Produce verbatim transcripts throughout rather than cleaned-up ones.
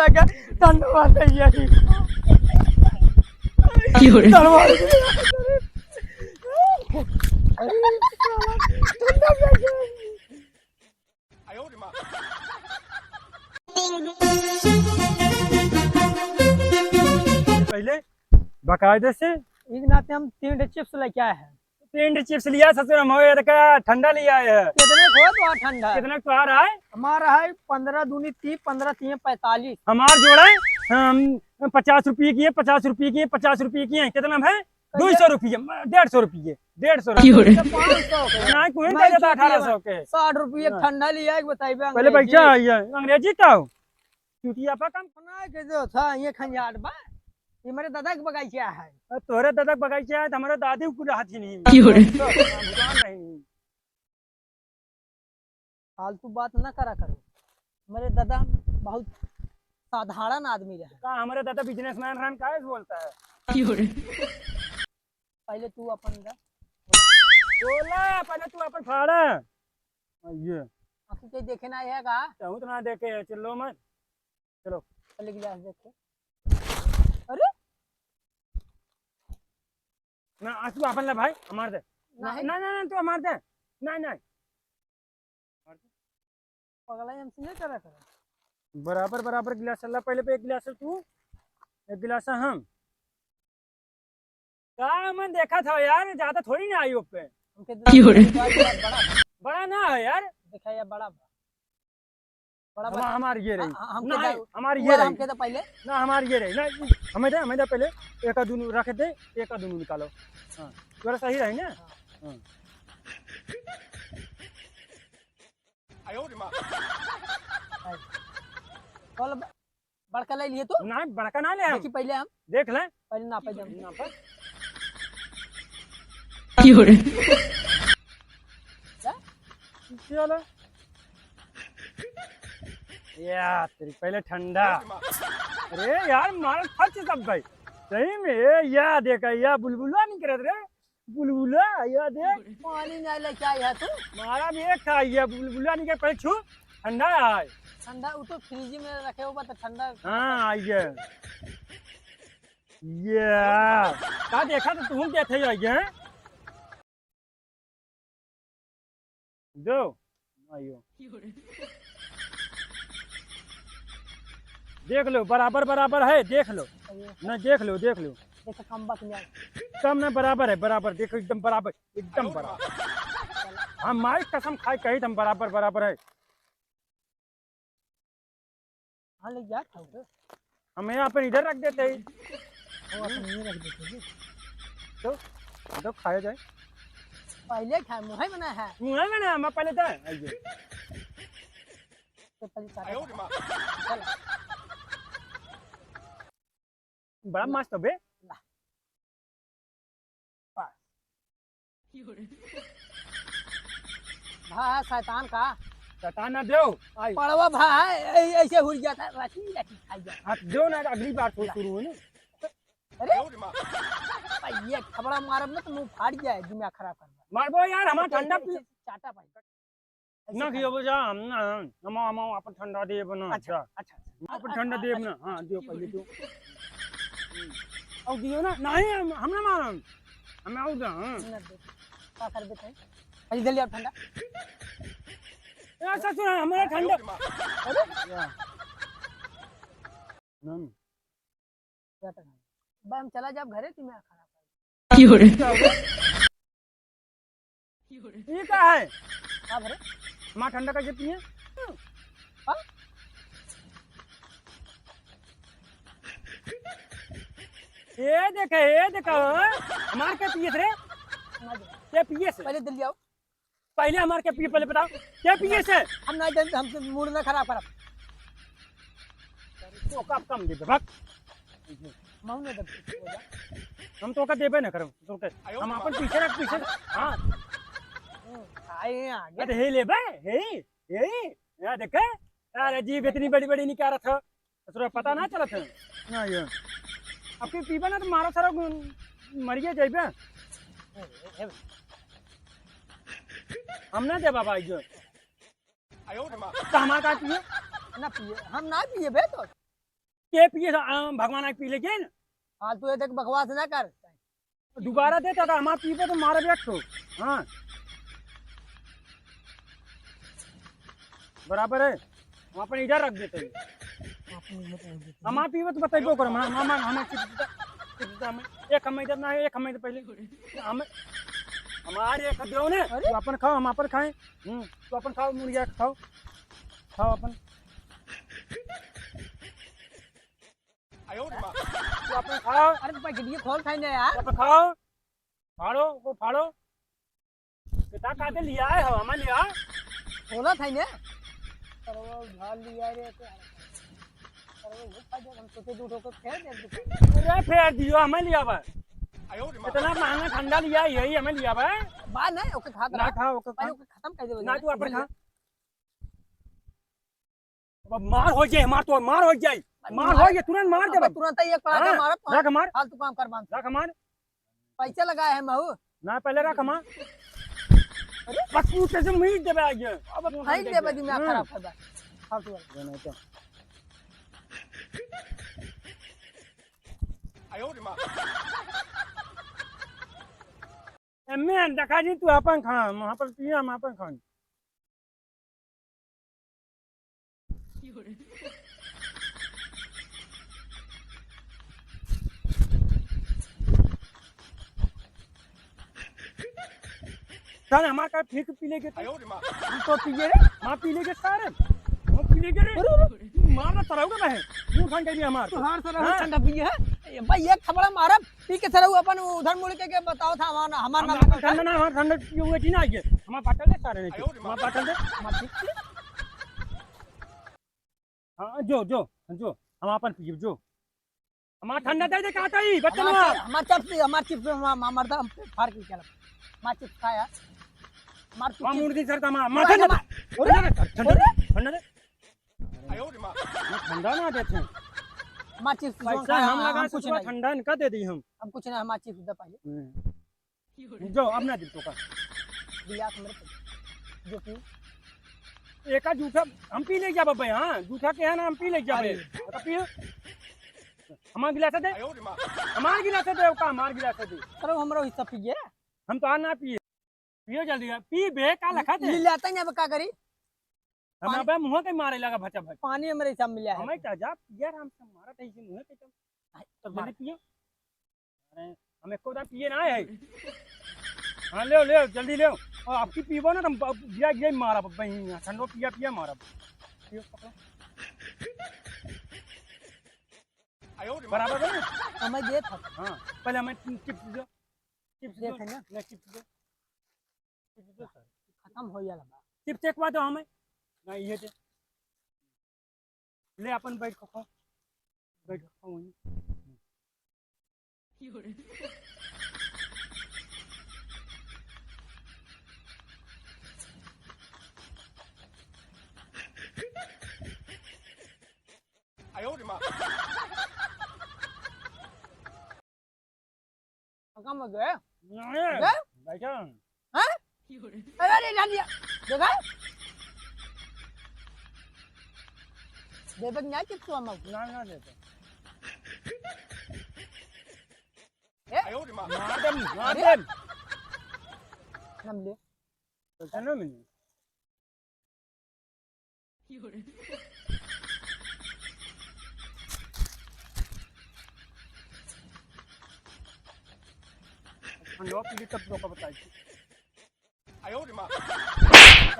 ठंडा मार दे ये। की हो रे? ठंडा मार दे। पहले बाकायदे से एक नाते हम तीन ठे चिप्स लेके आए हैं। तीन ठे चिप्स लिया ससुर, हम हो ये देखा ठंडा लिया है। कितने को तो ठंडा? कितने को आ रहा है? हमारा है पन्द्रह दूनी तीस, पन्द्रह तीन पैंतालीस। हमार जोड़ा है, हम पचास रुपये की है, पचास रुपये की है, पचास रुपये की है। कितना में है? दो सौ रुपये, डेढ़ सौ रुपये, डेढ़ सौ रुपये। क्यों रे? तो पाँच सौ के। ना, कोई मैं दे देता छुट्टी अठारह सौ के। साठ रुपये हाँ। ठंडा लिया है, बताइबे पहले अंग्रेजी। पैसा है, ये अंग्रेजी का हो? चुटिया पा कम। ना के दो था, ये खंजाट बा। ये मेरे दादा के बगीचा है। अ, तोहरे दादा के बगीचा है, तो हमारे दादी को रहत ही नहीं। क्यों रे? तो भगवान रही नहीं। फालतू बात ना करा करो। मेरे दादा बहुत साधारण आदमी रहे। का हमारे दादा बिजनेसमैन रहन, काहे से बोलता है? क्यों रे? पहले तू अपन दा। बोला, पहले तू अपन फाड़ा। ये। आँखी के देखे ना है का? चाहूँ तो ना देखे, चिल्लो मत। चलो। पहले गिलास देखे। अरे? ना, आँसू आपन ला भाई, हमार दे। ना, नहीं। ना, ना, ना, तू हमार दे। ना, ना। पगला, हमसे नहीं करा करा। बराबर, बराबर गिलास ला, पहले पे एक गिलास तू, एक गिलास हम। का मन देखा था यार, ज्यादा थोड़ी ना आई ओपे। हमके क्यों रे? बड़ा, बड़ा ना है यार। देखा या बड़ा बा। बड़ा बड़ा। हमार ये रही। हाँ, हाँ, हमके ना, दे, हमार ये पूरा रही। हमके दे पहले। ना, हमार ये रही। ना, हमें दे, हमें दे पहले। एक आध दूनी रख दे, एक आध दूनी निकालो। हाँ, तोरा सही रही ना? हाँ। हाँ। बोल, बड़का ले लिए तू? ना, बड़का ना ले हम। देखी पहले हम। देख ले। पहले नापे दे। नापे। की हो रे? क्या? चलो। या, तेरी पहले ठंडा। अरे यार, मार फट सब भाई। सही में, ए, या देखा, या बुलबुला नहीं करत रे। बुलबुला, या देख। पानी नहीं लेके आई है तू? मारा भी एक था, या बुलबुला नहीं के पहले छू, ठंडा है। ठंडा, वो तो फ्रिज में रखे हुआ तो ठंडा। हाँ, आइए। ये, का देखा तो तुम क्या थे, आइए, हैं? दो। आइयो। देख लो, बराबर, बराबर है, देख लो। अरे। ना, देख लो, देख लो। देखो, कम बक में। कम ना, बराबर है, बराबर। देखो, एकदम बराबर, एकदम बराबर। हम माई कसम खाए कही, हम बराबर, बराबर है। हाँ, ले जा, खाओ तो। हम यहाँ पर इधर रख देते हैं। वो अपन ये रख देते हैं। तो, तो खाया जाए। पहले खाए, मुँह में ना है। मुँह में ना, मैं पहले तो, आइए। तो पहले चाटा खा। चल। बड़ा मस्त बे। ला। बस। भा है शैतान का। शैतान ना देव। आई। पड़वा भा है, ऐ-, ऐसे हुर जाता है, रची रची खाई जाता है। हाँ, देव ना, अगली बार से शुरू हो ना। अरे, भाई, ये थबड़ा मारब ना तो मुँह फाट जाए, दिमाग खराब कर। मारबो यार, हमार ठंडा पी। चाटा भाई। ना कियो बजा, हम ना, हम, हम अपन ठंडा देब ना, अच्छा, जा। अच्छा, अच्छा। अपन ठंडा देब ना, हाँ, दियो पहले तू। और दियो ना, नहीं, हम, हम ना मारम। हम आउ जा, हाँ। ना दे। का करबे तै? अरे, जल्दी आओ ठंडा। ए, ससुर, हमारा ठंडा। अरे? या। ना, ना। बे, हम चला जाब घरे, तू मैं खराब कर। की हो रे? ये का है? का भरे? हमार ठंडा कैसे पिए? हाँ? ये देखे, ये देखा, हमार के पिए रे? ना दे। के पिए से? पहले दिल्ली आओ। पहले हमार के पिए, पहले बताओ, के पिए से? हम ना जानते, हमसे मूड ना खराब करब। तो कब कम देबे, भाग। मऊ ना देब। हम तो का देबे ना करब, तो के। हम अपन पीछे रख, पीछे रख। हाँ। हम्म, आए हैं आगे। अरे हे लेबे, हे, हे, यहाँ देखे? अरे जीभ इतनी बड़ी-बड़ी निकालत हो। तोरा पता ना चलत है? ना ये। अब के पीबे ना तो मारा सारा गुन-, मरिए जाइबे। हम ना दे बाबा, ये। तो हमार का पिए? ना पिए, हम ना पिए बे तो। के पिए, आ, भगवान आके पी लेके ना। फालतू ये देख बकवास ना कर। दोबारा दे दादा, हमार पीबे तो मारब एक ठो। हाँ। बराबर है, हम अपन इधर रख देते हैं। हमार पीबे तो बताइबो करम, हम, हम, हम, हम चिप, चिप, हम, एक हम इधर ना, एक हम इधर पहले। हम, हमारे एक दो ने, अरे? तू अपन खाओ, हम अपन खाएं। हम्म, तू अपन खाओ, मुर्गिया खाओ। खाओ अपन। तू अपन खाओ। अरे, तो भाई, गिट्टी खोल खाई ना यार। तू अपन खाओ। फाड़ो, को फाड़ो। कितना काटे लिया है, हवा में लिया? खोला था ने। अरे, वो उधार लिया रे, तो अरे, वो खा जाए, हम सोचे झूठों को फेर दे दे। अरे, फेर दियो, हमें लिया बा। इतना महंगा ठंडा लिया, यही हमें लिया बा। बा नहीं, ओके खा ना खा, ओके खा। ओके खत्म कर दे। ना, तू अपन खा। अब मार हो जाए, मार तो मार हो जाए, मार हो जाए, तुरंत मार दे अब बस। तुरंत ही एक पड़ाका हाँ, मारब, रख मार। फालतू काम कर बांध। रख मार। पैसे लगाए हैं महू। ना, पहले रख मार। अरे? बस तू कैसे मीट देबे आज? अब फेंक देबे, दिमाग हम्म। खराब कर बा। फालतू वाला। ये नहीं तो। एमे देखा जी, तू अपन खा, हम अपन पिए, हम अपन खाई। सर, हमार का ठीक पी लेके तो। हम तो पिए रे। हाँ, पी लेके सारे। हम पी लेके रे। अरे, अरे। मार ना सराऊ का है। मुंह खान गई हमार। तू हार सराऊ हाँ। ठंडा पिए है। ए, भाई, एक थपड़ा मारब। पी के सरऊ अपन उधर मुड़ के, के बताओ था, हमार, हमार हम नाम अपन ठंडा ना, हमार ठंडा पिए हुए जी ना आइए। हमार बाटल दे सारे ने। हमार बाटल दे। हमार ठीक से। हाँ, जो, जो, जो, हम अपन पिए, जो। हमार ठंडा दे दे, कहाँ था ई? बच्चा हमार ना। च-, हमार चप्स, हमार चिप्स, हमार, हमार दम फाड़ के चला। हमार चिप्स खाया। हमार तू हमार चिप्स। मुर्गी सर का हमार, हमार माथा ठंडा हमार, दे। ठंडा दे, ठंडा दे, ठंडा दे। ये ठंडा ना देते हैं। हमार चिप्स जोन पैसा खाया, हम हम लगा कुछ से नहीं। ठंडा इनका दे दी हम। हम कुछ नहीं, हमार चिप्स दे पहले। हम्म। जो, अब ना दी तो का। गिलास मेरे पे। जो पी। एका जूठा हम पी ले जाबे भाई, हाँ, जूठा के है ना, हम पी ले जाबे। अरे। तो पियो। हमार गिलास दे। हमार गिलास दे, ओका हमार गिलास दे। अरे, हमरो हिस्सा पिए। हम तो आ ना पिए। पियो जल्दी, पी बे, का लखा थे? मिलाता नहीं, अब का करी? हम पानी अबे मुँह के मारे लगा भचा भच। पानी हमरे सब मिला है। हमें क्या जा, पिया राम से मारा था इसी मुँह के तो। हाय, तब जल्दी मार। पियो। अरे, हम एको दाम पिए ना है। हाँ, ले, ले, जल्दी ले। और आपकी पीबो ना, तो हम ब-, गिरा, गिरा मारा, ब-, बहिन, ठंडो पिया, पिया मारा। पियो, पकड़ो। बराबर है ना? हमें दे था। हाँ, पहले हमें चिप्स दो। चिप्स दे दो। था ना? नहीं, चिप्स दो। चिप्स दो, सर। खत्म हो गया लगा। चिप्स एक बात हमें। नहीं, ये दे। ले अपन बैठ के खा। बैठ के खा वहीं। कम हो गए? नहीं, गए? बैठा। हाँ? अरे, अरे, ना लिया। देखा? देबे ना चिप्स हम। ना, ना देते। ए? मार दे, मार अरे? दे। हम ले। पैसा ना मिले। ठंडवा पी के तब तो का बताई। अरे, अरे,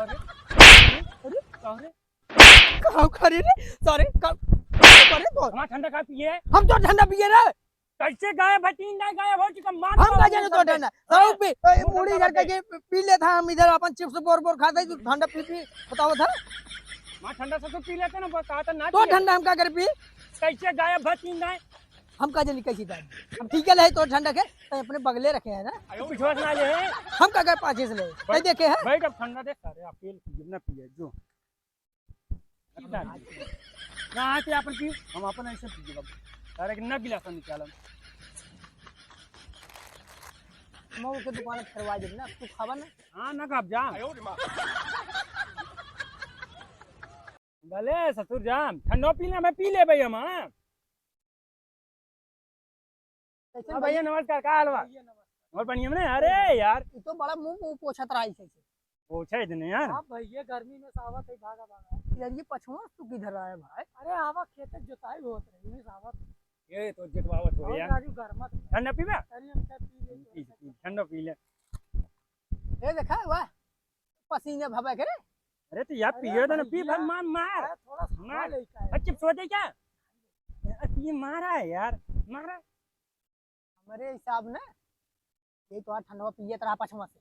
अरे, का रे? का करे रे? सारे का, का करे तो? हमार ठंडा का पिए? हम तो ठंडा पिए रे। कैसे गायब है? तीन दाई गायब हो चुका, मार हम का जाने तो ठंडा। साहब भी, ए, मुड़ी झड़ के पी लेता, हम इधर अपन चिप्स बोर बोर खाता है, तू ठंडा पी पी, बताओ था। माँ ठंडा से तो पी लेते ना, बस कहा था ना तो पिए। ठंडा हम का कर पी? कैसे गायब है तीन दाई? हम का जानी कैसी दाई? हम ठीक है ले तो ठंडा के, तो अपने बगले रखे हैं ना। तो विश्वास ना ले। हम का कर पाछे से ले? भाई, नहीं देखे हैं? भाई, अब ठंडा दे सारे, आप पी, जितना पिए, जो। अच्छा। ना आके अपन पी, हम अपन ऐसे पी लेब। तारे के ना गिलास निकालब। मऊ के दुकान पे करवा देब ना, तू खावा ना। हाँ, ना खाब जा। भले ससुर जान, ठंडो पी ले, मैं पी लेबे हम, हाँ। कैसे हाँ भैया, भैया? नमस्कार, का हाल बा? भैया नमस्कार। और बढ़िया में? अरे यार। ई तो बड़ा मुंह, मुंह पोछत रहा है ऐसे। पोछे इतने यार। हाँ भैया, गर्मी में सावत है, भागा, भागा। यार, ये पछवा तू किधर आया भाई? अरे, आवा खेत जोताई होत रही, इन्हीं सावत। ये तो जोतवावत हो और यार। राजू गर्मा तो ठंडा पीबा? अरे, हम क्या पी ले? पी, पी, ठंडा पी ले। ये देखा हुआ? पसीने भबक रे। अरे तो यार, अरे पिए दो ना, भैया। पी भाई, मार, मार। अरे थोड़ा सा मार। हवा लेके आए। अच्छा, चिप्स होते क्या? अरे ये मारा है यार, मारा। हमारे हिसाब ना, ये तो आज ठंडवा पियत रहा पछवा से।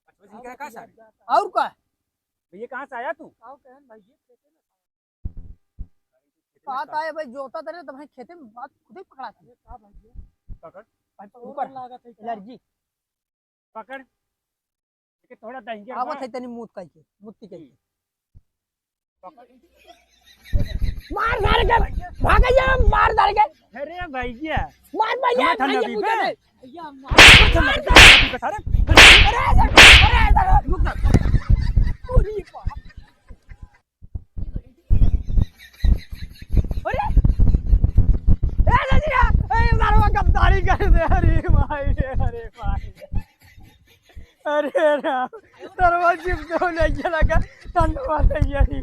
पछवा से क्या, कहाँ से आ रही? और का? भैया, कहाँ से आया तू? आओ कहन भैया, खेते में बात आए भाई, जोता तरे तो भाई खेते में बात खुदे पकड़ा थी। अरे का भैया? पकड़। भाई और ऊपर लागत है क्या? एलर्जी। पकड़। लेकिन थोड़ा दहिंगे आवत मार। है तनी मूत कह के, मुत्ती कह के। हम्म। पकड़। मार सारे के, भाग जा, मार सारे के। अरे भैया। मार भैया, हमें ठंडा भैया, पी पूछा पे। नहीं। भैया, मार। ठंडा पी पे सारे। अरे, अरे, अरे, रुक जा। पूरी बात। अरे! ए, ददिया! ए, सरवा गद्दारी कर दे, अरे भाई रे, अरे भाई रे। अरे राम, सरवा चिप्स तो लेके लगा, ठंडवा से ये ही।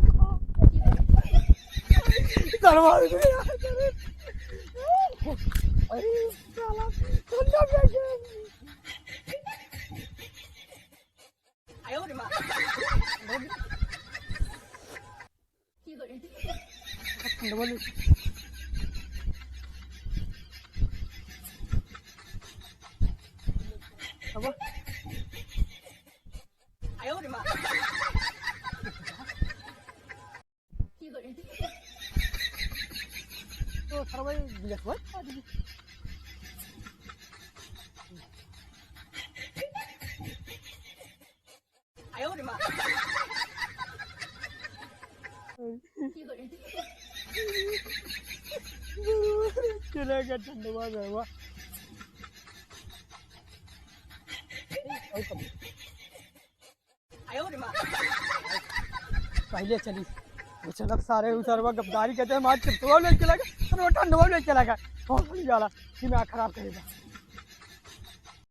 सरवा, अरे साला, ठंडा पी गया। तो सरवा ये गिलास हुआ? चला गया ठंडवा गरवा। पहले चली। वो चलत सारे उ सरवा गद्दारी कहते हैं, मार चिप्सवा ले चला गया, और वो ठंडवा ले चला गया। बहुत जाला, दिमाग खराब करेगा।